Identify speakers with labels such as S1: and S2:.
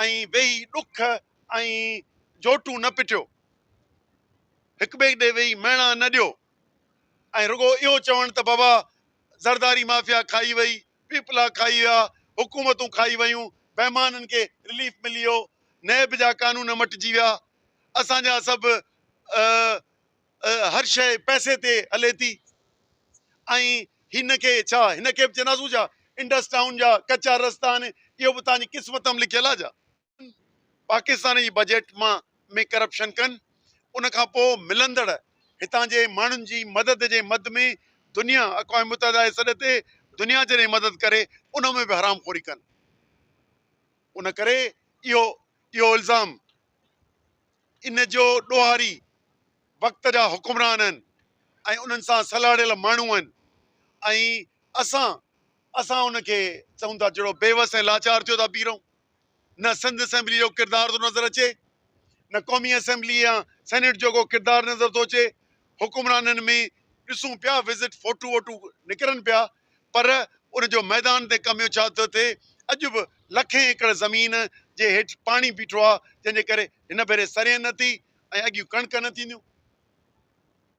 S1: ۽ ويهي ڏک ۽ جوٽون نه پٽيو، هڪٻئي ڏي ويهي مهڻا نه ڏيو ۽ رڳو اهو چوڻ ته بابا زرداري مافيا کائي وئي، پيپلا کائي ويا، حڪومتون کائي ويون، بيمانن کي رليف ملي ويو، نيب جا قانون مٽجي ويا، اسان جا سڀ هر شيء پئسي تي هلي ٿي ۽ هن کي ڇا هن کي به چونداسون ڇا انڊس ٽائون جا ڪچا رستا آهن اهو به توهان جي قسمت ۾ لکيل آهي ڇا؟ پاڪستان جي بجيٽ مان ۾ ڪرپشن ڪن ان کان پوء ملندڙ هتان جي ماڻهن جي مدد جي مد ۾ دنيا اقوام متحده جي سڏ تي دنيا جڏهن مدد ڪري ان ۾ به حرام خوري ڪن ان ڪري اهو اهو الزام ان جو ڏوهاري وقت جا حڪمران آهن ۽ انهن سان سلهاڙيل ماڻهو آهن ۽ اسان اسان ان کي چئون ٿا جهڙو بيوس ۽ لاچار ٿيو ٿا بيهي رهون نه سنڌ اسيمبلي جو ڪردار ٿو نظر اچي نه قومي اسيمبلي يا سينيٽ جو ڪو ڪردار نظر ٿو اچي حڪمرانن ۾ ڏسون پيا وزٽ فوٽو ووٽو نڪرن پيا پر ان جو ميدان تي ڪم اهو ڇا ٿو ٿئي، اڄ به لکين ايڪڙ زمين جي هيٺ پاڻي بيٺو آهي، جنهن جي ڪري هن ڀيري سرين نه ٿي ۽ اڳيون ڪڻڪ نه ٿينديون.